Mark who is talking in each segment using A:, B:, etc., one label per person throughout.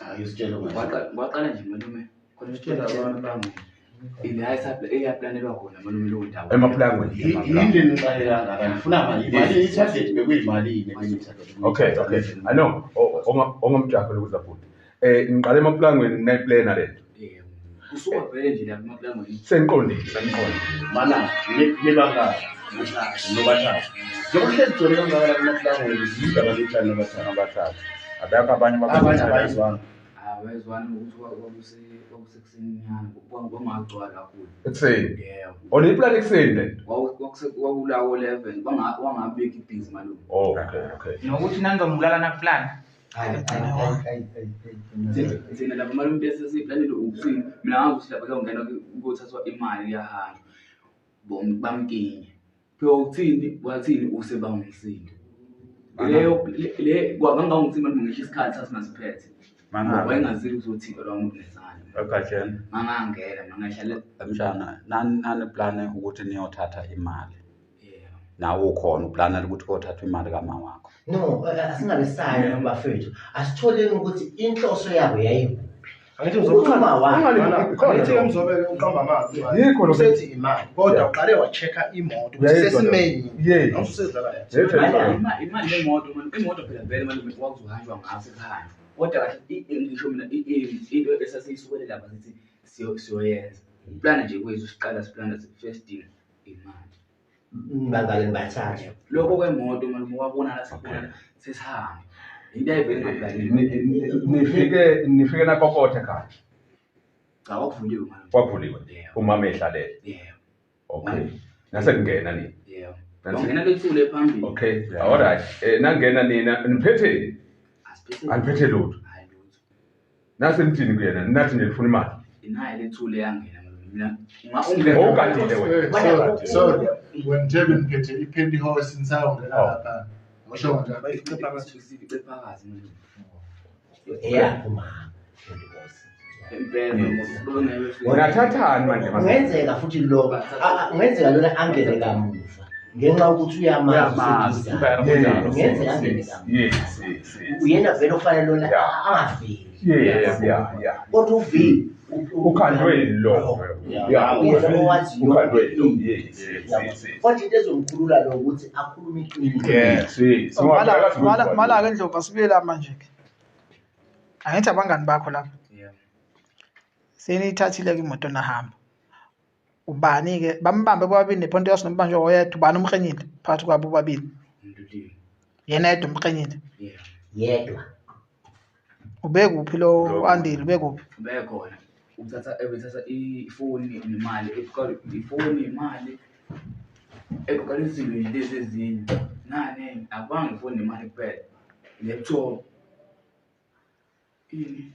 A: Ake sitshele ungathi.
B: Kwaqala nje malume khona
C: Sitshela abantu bami.
B: ila eyaplanelwa khona malume leyo ndawo.
D: Emaplangweni.
A: Yini le nixake kangaka? Nifuna mali. Imali i-target bekuyimalini ebeniyi-target?
D: Okay. I know. Ongamjaho lokuza futhi. Ngiqale emaplangweni nayiplana lento.
B: Yebo. Kusuka vele nje lapha emaplangweni.
D: Seniqondile.
A: Seniqondile. Mana nibangaki? Nobathathu. Njengoba kuhlezi kugcwele kangaka lapha emaplangweni, zindaba nitshani nobathathu.
E: Abathathu. Abekho abanye
A: Abanye abayizwanga.
B: Abayizwani ngokuthi kwakusekuseni nyana kwangagcwala kakhulu.
D: Ekuseni.
B: Yebo.
D: Oh, niyiplana ekuseni lento.
B: Kwakulawo 11 kwangabikho ibhizi malume.
D: Oh, okay.
F: Nokuthi nanizombulala nakuplana.
B: Thina lapha malume bese siyiplanele ukuthini mina ngazi ukuthi lapha kuyongena kuyothathwa imali kuyahanjwa bamkinye phela ukuthini wathini usebanga umsindo leyo le kwangangangithini malume ngisho isikhathi sasingasiphethe
E: Mangaka.
B: wayengazile ukuzothini lo muntu nezandla
E: Egatsheni.
B: mangangena mangahlale
E: Mshana, nani nani ukuthi niyothatha imali.
B: yebo
E: Nawe ukhona uplanela ukuthi kothathwa imali kama wakho.
G: No, asingabesayo bafethu. Asitholeni ukuthi inhloso yabo yayikuphi.
C: Angithi
G: Ukuthi uma wakhe.
C: Angithi ke Mzobe-ke uqamba amazwi.
D: Yikho lokho.
C: Usethi imali kodwa
D: Yeah.
C: uqale wa-check-a imoto ukuthi
D: Uyayizwa leyo.
C: sesimeni.
D: Yes.
C: Awususedlala la.
D: Yes.
B: Imali yemoto imoto phela vele malume kwakuzohanjwa ngaso sekuhanjwa kodwa kahle ngisho mina into esasiyisukele lapha sithi siyoyenza uplana nje kwethu siqala siplana first thing imali.
G: Bangake nibathathe.
B: Lokho kwemoto malume wabonala sibonana sesihamba into ayivele ingaplanile.
D: Nifike nakokotha ekhaya.
B: Cha, kwakuvuliwe malume.
D: Kwakuvuliwe.
B: Yebo.
D: Umama ehlalele.
B: Yebo.
D: Okay. Nasekungena nina.
B: Yebo. Wangena lethule phambili.
D: Okay. All right. Nangena nina niphetheni?
B: Asiphethe.
D: Aniphethe lutho.
B: Hayi lutho.
D: Nase nithini kuyena? Nathi nje nifuna imali.
B: Inaye lethule yangena malume. Mina uma ungena
D: Owugadile wena.
H: Sorry, sorry. Wena nje beniphethe i-pantyhose nisayongena
D: Oh.
H: lapha. Ngisho kanjalo.
B: Icephakazi malume.
G: Eyakho mama.
B: Impela ngoba befika.
D: Nathathani manje mase?
G: Kungenzeka futhi lo kungenzeka lona angene kamuva ngenxa yokuthi uyamazi
E: Uyamazi,
G: useduze.
E: impela kunjalo.
G: Kungenzeka angene kamuva.
D: Yes.
G: Uyena vele ofanele lona
D: Yeah.
G: angaveli.
D: Yes, yeah.
G: Kodwa uV
D: Ukhandwe lo. Yeah,
G: Uyena owaziyo
D: ukhandwe lo.
G: yonke into.
D: Yes.
G: Kodwa into ezomkhulula lo ukuthi akhulume iqiniso.
D: Yes.
I: Mala-ke Ndlovu asibuye la manje-ke. Angithi abangani bakho lapha.
B: Yebo.
I: Seniyithathile-ke imoto nahamba. Ubani-ke bambambe bobabili nePontius nombanjwa oyedwa ubani umkrenyile phakathi kwabo bobabili.
B: Mlulile.
I: Yena yedwa umkrenyile.
B: Yebo.
G: Yedwa.
I: Ubekuphi lo Andile ubekuphi?
B: Ubekhona. Uthatha ebethatha ifoni nemali, eqala ifoni imali. Eqala izinto nje lezi ezinye. Nani akubanga ifoni nemali kuphela. Laptop. Ini.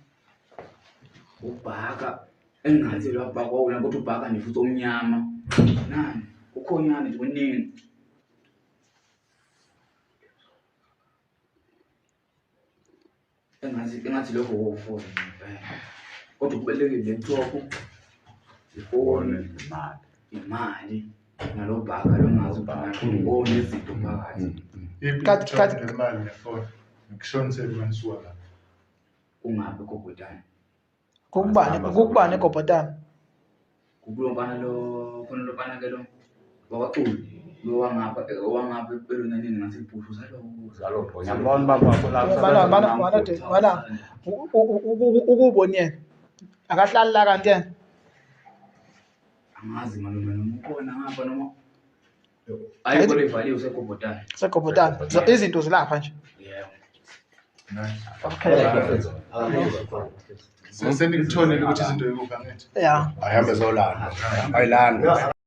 B: Ubhaka engathi lwabhaka wawula kodwa ubhaka nje futhi omnyama. Nani kukhonyana nje kuningi. Engathi lokho wofona ngempela. Kodwa kubalulekile laptop, ifoni,
E: Imali.
B: imali nalobhaka lo ngazi ukuthi onezinto phakathi.
I: Kathi-
H: Imali nefoni. Ngikushonisele manje suka lapha.
B: Ungabi gobhodane.
I: Kukubani egobhodane?
B: Kukulo mfana lo khona lo mfana ke lo wakwaXulu lo wangapha wangapha elonanini ngathi ibhushu zalo
E: Zalo Ngiyambona ubaba wakho lapha.
I: Mana mana mana de mana ukuboni yena. Akahlali la kanti yena.
B: Angazi malume noma ukhona ngapha noma ayikho levaliwe usegobhodane.
I: Segobhodane. Izinto zilapha nje.
B: Yebo.
I: Okay.
H: Senikutholile ukuthi izinto yikuphi angithi?
I: Yeah.
A: Ayihambe zolanda. Ayilanda.